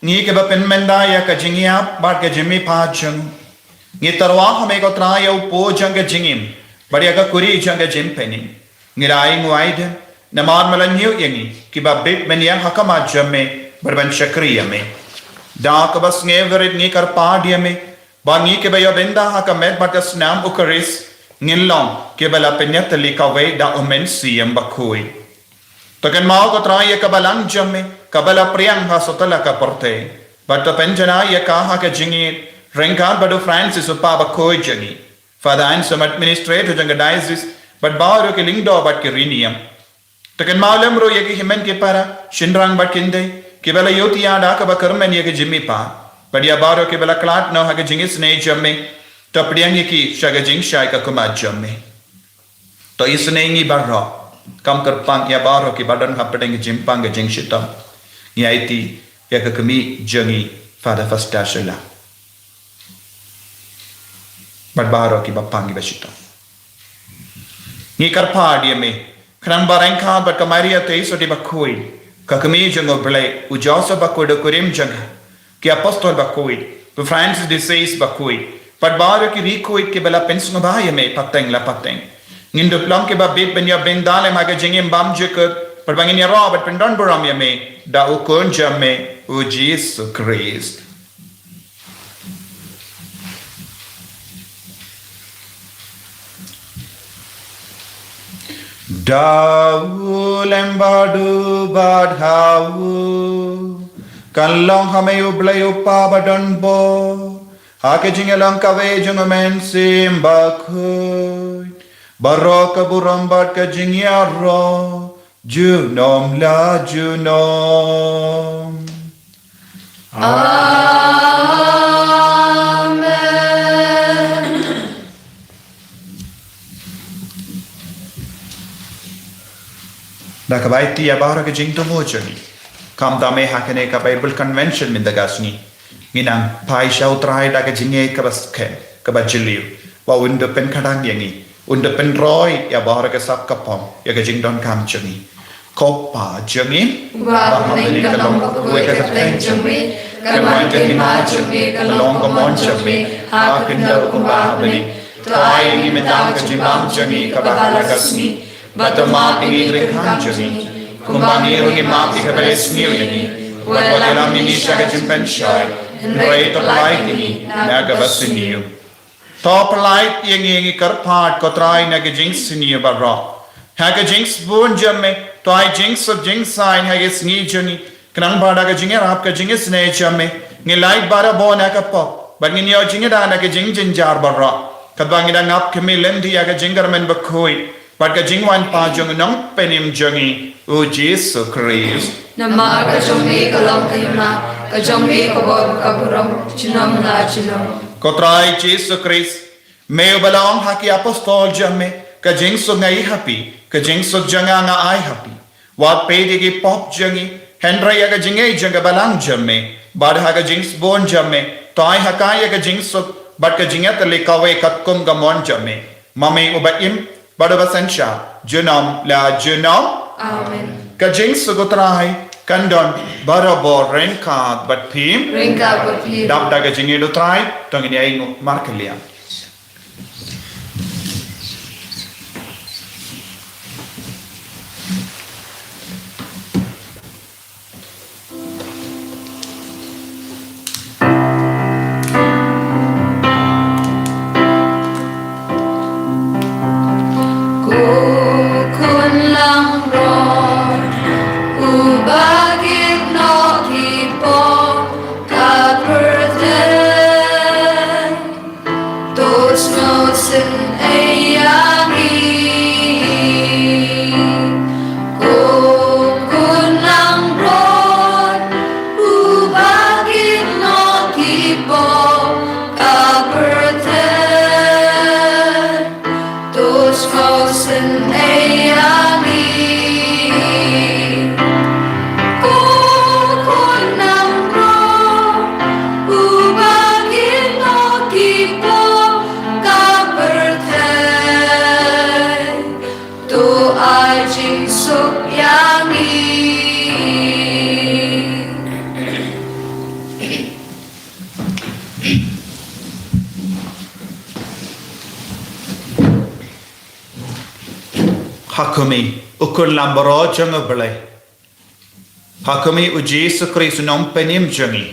ngi kiba pynmynda ïa ka jingïap bad ka jingmihpat jong u, ngi tyrwa ha me ko Trai ïa u pud jong ka jingim bad ïa ka kuri jong ka jingpynim. Ngi la ïeng wai de namar me la ñiew ïa ngi kiba bit ban ïeng ha khmat jong me bad ban shakri ïa me. Da kaba sngewrit ngi kyrpad ïa me ba ngi kiba ïoh bynta ha ka met bad ka snam Eukharist ngin long kiba la pynïatylli kawei da u Mynsiem Bakhuid. To kynmaw ko Trai ïa ka balang jong me kaba la pdiang ha satlak ka pyrthei, bad to pynjanai ïa ka ha ka jingïeit ryngkat bad u Francis u Kpa Bakhuid jong ngi, Father Anselm, administrator jong ka diocese, bad baroh ki lyngdoh bad ki riewniam. To kynmaw lem ruh ïa ki hynmen ki para, shynrang bad kynthei kiba la ïohthiah da kaba kyrmen ïa ka jingmihpat, bad ïa baroh kiba la khlad noh ha ka jingisynei jong me, to pdiang ïa ki sha ka jingshai ka khmat jong me. To isynei ngi baroh, kam kyrpang ïa baroh kiba don hapdeng ka jingpang ka jingshitom. Ngi aiti ïa ka kmie jong ngi, Father Foster Shylla, bad baroh kiba pang kiba shitom. Ngi kyrpad ïa me khnang ba ryngkat bad ka Maria Theisotti Bakhuid, ka kmie jong u Blei, u Joseph Bakhuid u kurim jong ka, ki apostol bakhuid, u Francis de Sales Bakhuid, bad baroh ki riewkhuid kiba la pynsngewbha ïa me pateng la pateng, ngin dup long kiba bit ban ïoh bynta lem ha ka jingim bymjukut, bad ba ngin ïaroh bad pyndonburom ïa me da u Khun jong me, u Jisu Khrist. Da u lem bad u bad ha u, kan long ha me u Blei u Kpa badonbor, ha ka jingïalang kawei jong u Mynsiem Bakhuid, baroh ka burom bad ka jingïaroh junom la junom. Amen. Da kaba aiti ïa baroh ka jingthmu jong ngi, kumta me ha kane ka Bible Convention mynta ka sngi, ngin nang phai sha u Trai da ka jingngeit kaba skhem, kaba jylliew, ba un da pynkhadang ïa ngi, un da pynroi ïa baroh ka sap ka pom ïa ka jingdonkam jong ngi. Ko Kpa jong ngi, uba ha bneng, ka long ka kyrteng jong me, kan wan ka hima jong me, kan long ka mon jong me ha ka khyndew kumba ha bneng. To ai ïa ngi mynta ka jingbam jong ngi kaba ha la ka sngi, bad to map ïa ngi ki jingkam jong ngi, kumba ngi ruh ngi map ïa kiba la sniew ïa ngi. Wat ïalam ïa ngi sha ka jingpynshoi, hynrei to pyllait ïa ngi na kaba sniew. To pyllait ïa ngi, ngi kyrpad ko Trai, na ka jingsniew baroh. Ha ka jingsbun jong me to ai jingsuk jingsaiñ ha ka sngi jong ngi, khnang ba da ka jingïarap ka jingisynei jong me ngin lait barabor na ka pop, bad ngin ïoh jingïada na ka jingjynjar baroh, katba ngi dang ap khmih lynti ïa ka jingkyrmen bakhuid bad ka jingwan pat jong u Nongpynim jong ngi, u Jisu Khrist. Namar ka jong me ka long ka hima, ka jong me ka bor, ka burom junom la junom. Ko Trai Jisu Khrist, me uba la ong ha ki apostol jong me, ka jingsuk nga ai ha phi, ka jingsuk jong nga nga ai ha phi. Wat peit ïa ki pop jong ngi, hynrei ïa ka jingngeit jong ka balang jong me, bad ha ka jingsbun jong me to ai ha ka ïa ka jingsuk bad ka jingïatylli kawei katkum ka mon jong me. Ma me uba im bad uba synshar junom la junom. Amen. Ka jingsuk u Trai kan don barabor ryngkat bad phi. Ryngkat bad phi. Dap da ka jingïeit u Trai, to ngin ïainguh markylliang. Ha khmih, u khun lambaroh jong U Blei. Ha khmih, u Jisu Khrist u nongpynim jong ngi,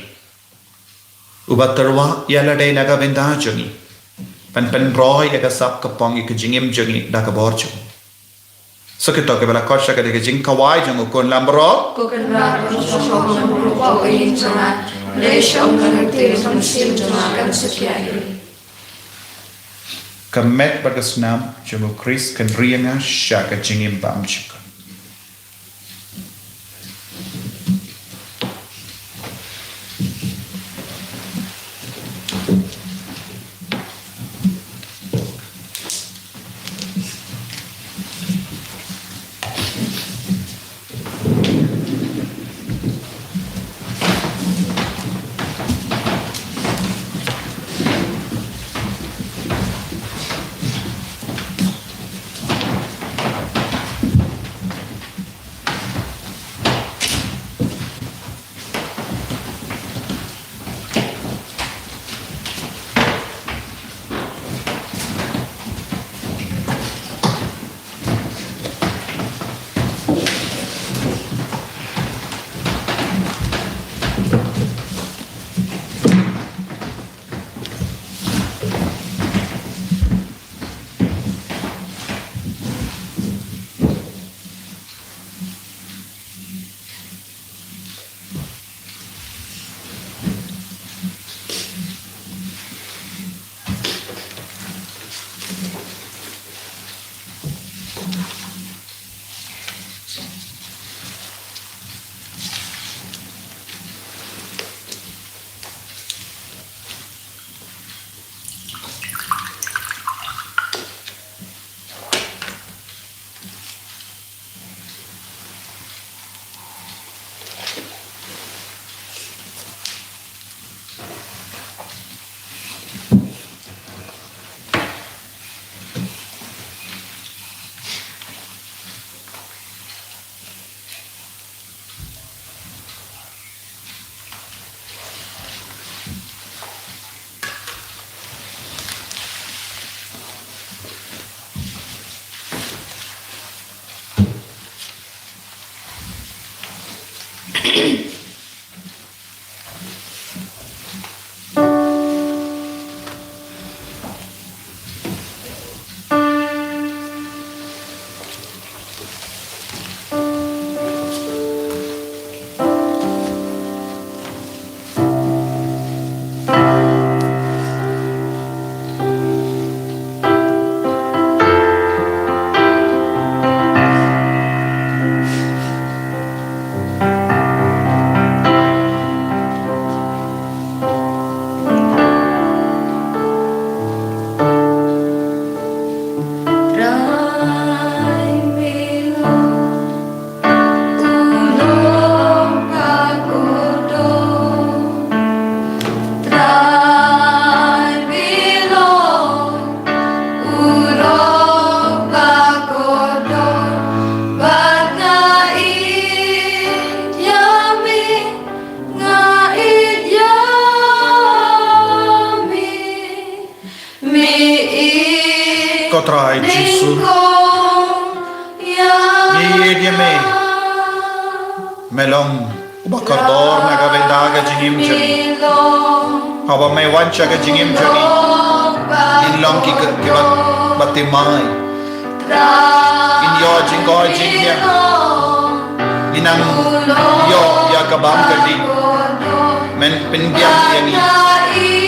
uba tyrwa ïa lade na ka bynta jong ngi, ban pynroi ïa ka sap ka pong ïa ka jingim jong ngi da ka bor jong ngi. Sa kito kiba la koit sha ka dei ka jingkhawai jong u khun lambaroh. Ko Kynrad, shong ha u ïing jong nga, leit shong ha ka kti ka mynsiem jong nga kan sa khia ïa ngi. Ka met bad ka snam jong u Khrist kan ri ïa nga sha ka jingim bymjukut. Ko Trai Jisu, ngi ïeit ïa me. Me long uba kordor na ka bynta ka jingim jong ngi. Haba me wan sha ka jingim jong ngi, ngin long ki, ki, kiba, ba thymmai. Ngin ïoh jingkoit jingkhiah. Ngin nang ïoh ïa ka bam ka dih. Men pynbiang ïa ngi.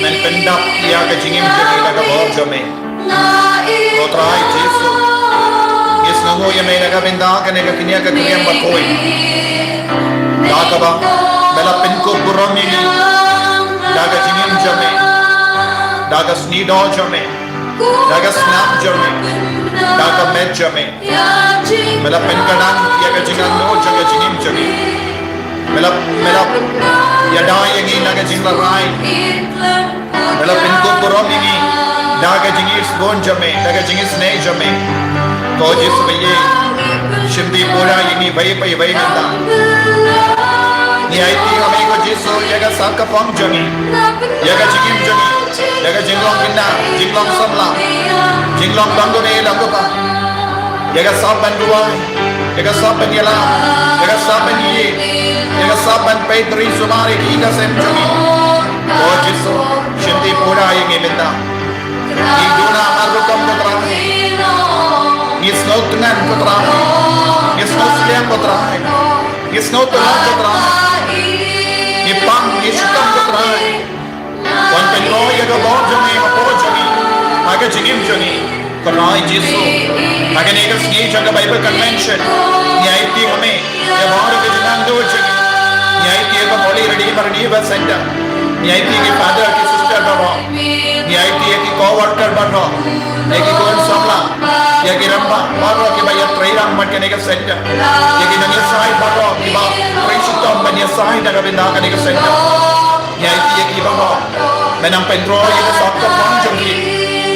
Men pyndap ïa ka jingim jong ngi da ka bor jong me. Ko Trai Jisu, ngi sngewnguh ïa me na ka bynta kane ka kñia ka kñiang bakhuid. Da kaba me la pynkup burom ïa ngi da ka jingim jong me, da ka sniewdoh jong me, da ka snam jong me, da ka met jong me. Me la pynkyndang ïa ka jingangnud jong ka jingim jong ngi. Me la, me la ïada ïa ngi na ka jinglarai. Me la pynkup burom ïa ngi da ka jingisbun jong me, da ka jingisnei jong me. Ko Jisu ba ïeit, shim pura ïa ngi bad ïa ngi mynta. Ngi aiti ha me ko Jisu ïa ka sap ka pong jong ngi, ïa ka jingim jong ngi. long samla, jinglong dang dune lang ko ka. Ïa ka sap ban duwai, ïa ka sap ban ïalam, ïa ka sap ban ïeit, ïa ka sap ban peit ri sumar ïa ki ïing ki sem jong ngi. O Jisu, shim ti pura ïa ngi mynta. Ngi duna mar rukom ko Trai. Ngi sngewtngen ko Trai. Ngi sngewsliang ko Trai. Ngi sngewtngen ko Trai. Ngi pang, ngi shitom ko Trai. Wan pynroi ïa ka bor jong ngi hapoh jong ngi, ha ka jingim jong ngi. Ko Trai Jisu, ha kane ka sngi jong ka Bible Convention, ngi aiti ha me ïa baroh ki jingangnud jong ngi. Ngi aiti ïa ka Holy Redeemer Revival Centre. Ngi aiti ïa ki father ki sister baroh. Ngi aiti ïa ki co-worker baroh, ïa ki khun samla, ïa ki rangbah baroh kiba ïatrei lang bad kane ka centre. Ïa ki nongïasaid baroh kiba trei shitom ban ïasaid da ka bynta kane ka centre. Ngi aiti ïa ki baroh. Men nang pynroi ïa ka sap ka pang jong ki,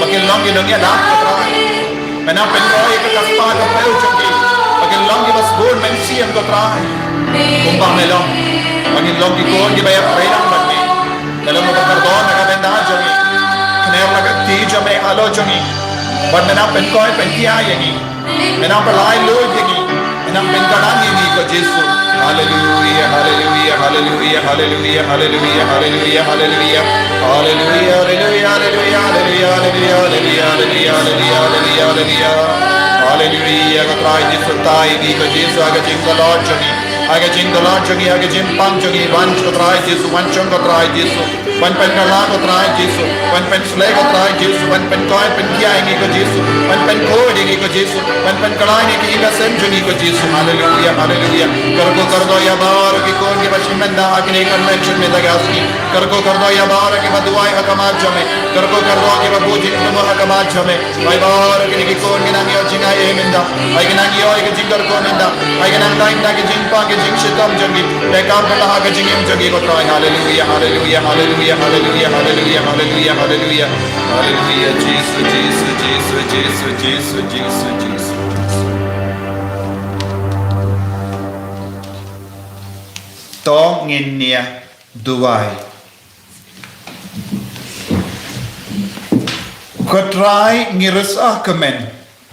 ba kin long ki nongïada ko Trai. Men nang pynroi ïa ka kaspa ka phew jong ki, ba kin long kiba sbun mynsiem ko Trai. Kumba me long, ba ngin long ki khun kiba ïatrei lang bad me. Ka long kaba kordor na ka bynta jong ngi. Kner la ka kti jong me halor jong ngi. Bad men nang pynkhuid pynkhia ïa ngi. Men nang pynlait luid ïa ngi. Men nang pynkhlaiñ ïa ngi ko Jisu. Haleluia, haleluia, haleluia, haleluia, haleluia, haleluia, haleluia. Haleluia, haleluia, haleluia, haleluia, haleluia, haleluia, haleluia, haleluia, haleluia. Haleluia, ko Trai Jisu, tai ïa ngi ko Jisu, ha ka jingdon jong ngi. Ha ka jingdon jong ngi, ha ka jingpang jong ngi, wan ko Trai Jisu, wan shong ko Trai Jisu. Wan pynkylla ko Trai Jisu, wan pynshlei ko Trai Jisu, wan pynkhuid pynkhia ïa ngi ko Jisu, wan pynkhuid ïa ngi ko Jisu, wan pynkhlaiñ ïa ki ïing ki sem jong ngi ko Jisu. Haleluia, haleluia. Kyrkhu kyrdoh ïa baroh ki khun kiba shim bynta ha kane ka convention mynta ka sngi. Kyrkhu kyrdoh ïa baroh kiba duwai ha khmat jong me. Kyrkhu kyrdoh kiba buh jingthmu ha khmat jong me. Ai baroh kine ki khun ki nang ïoh jingaiei mynta. Ai ki nang ïoh ïa ka jingkyrkhu mynta. Ai ki nang lait na ka jingpang ka jingshitom jong ki. Pyrkhat ba la ha ka jingim jong ki ko Trai. Haleluia, haleluia, haleluia, haleluia, haleluia, haleluia, haleluia. Haleluia, Jisu, Jisu, Jisu, Jisu, Jisu, Jisu, Jisu. To ngin ïa duwai. Ko Trai, ngi riewspah kumne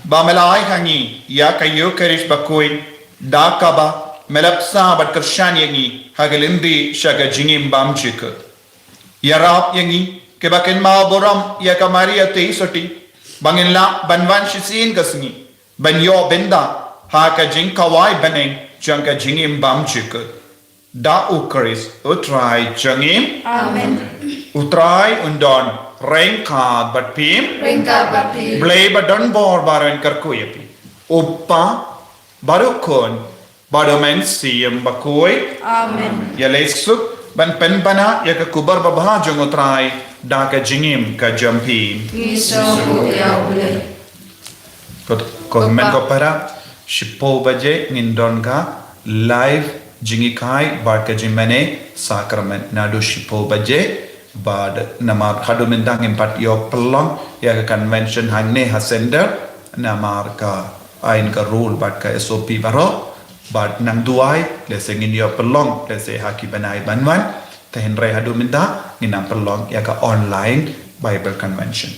ba me la ai ha ngi ïa ka Ïukharist bakhuid, da kaba me la bsa bad kyrshan ïa ngi ha ka lynti sha ka jingim bymjukut. Ïarap ïa ngi kiba kynmaw burom ïa ka Maria Theisotti ba ngin lah ban wan shisien ka sngi ban ïoh bynta ha ka jingkhawai bneng jong ka jingim bymjukut. Da U Khrist U Trai jong ngi. Amen. U Trai un don ryngkat bad phi. Ryngkat bad phi. Blei ba don bor baroh un kyrkhu ïa phi. U Kpa bad U Khun bad U Mynsiem Bakhuid. Amen. Ïaleh suk ban pynbna ïa ka khubor babha jong U Trai da ka jingim ka jong phi. Ngi sngewbha ïa U Blei. Ko, ko hynmen ko para, shiphew baje ngin don ka live jinghikai bad ka jingmane sakramen naduh shiphew baje, bad namar haduh mynta ngim pat ïoh pynlong ïa ka convention hangne ha center namar ka aiñ ka rule bad ka S O P baroh, bad nang duwai lehse ngin ïoh pynlong lehse ha ki bnai ban wan. Te hynrei haduh mynta ngin nang pynlong ïa ka online Bible Convention.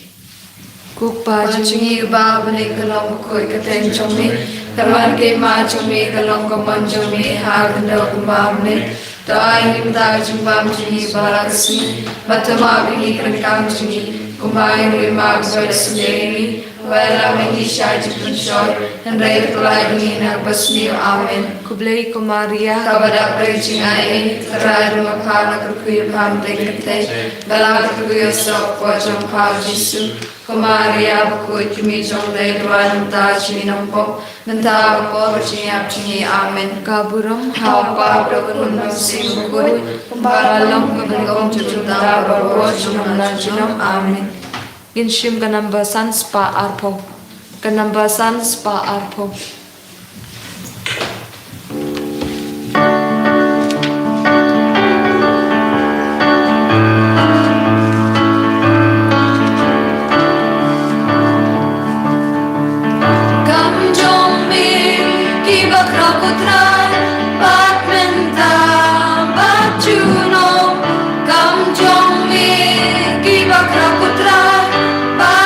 Ko Kpa jong ngi uba ha bneng, ka long bakhuid ka kyrteng jong me, kan wan ka hima jong me, kan long ka mon jong me ha ka khyndew kumba ha bneng. To ai ïa ngi mynta ka jingbam jong ngi ba la ka sngi, bad to map ïa ngi ki ryngkang jong ngi kumba ngi ruh ngi map ïa kiba ïasngewsih ïa ngi. Wat la mih sha jingpynshoi, hynrei to pynlait ïa ngi na ka basniew. Amen. Khublei ko Maria, kaba dap ka jingaiei, ka Trai ka don bad pha, la kyrkhu ïa pha hynrei kyrteng, bad la kyrkhu ïa u soh hapoh jong pha U Jisu. Ko Maria bakhuid, ka Kmie jong U Blei, to duwai ïa ngi mynta sha ka por jong ngi ban ïap. Mynta bad por jong ngi. Amen. Ka burom ha U Kpa bad U Khun bad U Mynsiem Bakhuid, kumba la long ha kaba nyngkong, junom, junom, junom. Amen. Ngin shim ka number san spah arphew. Ka number san spah arphew. Kam jong me kiba khraw ko Trai, bad mynta bad junom. Kam jong me kiba khraw ko Trai, bad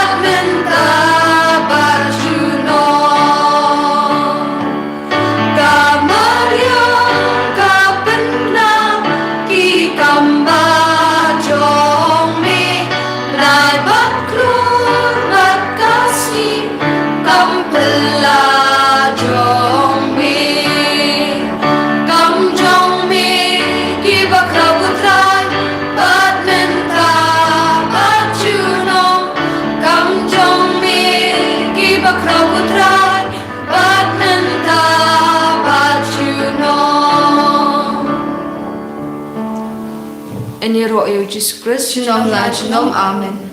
Yn ïaroh ïa u Jisu Khrist junom la junom. Amen.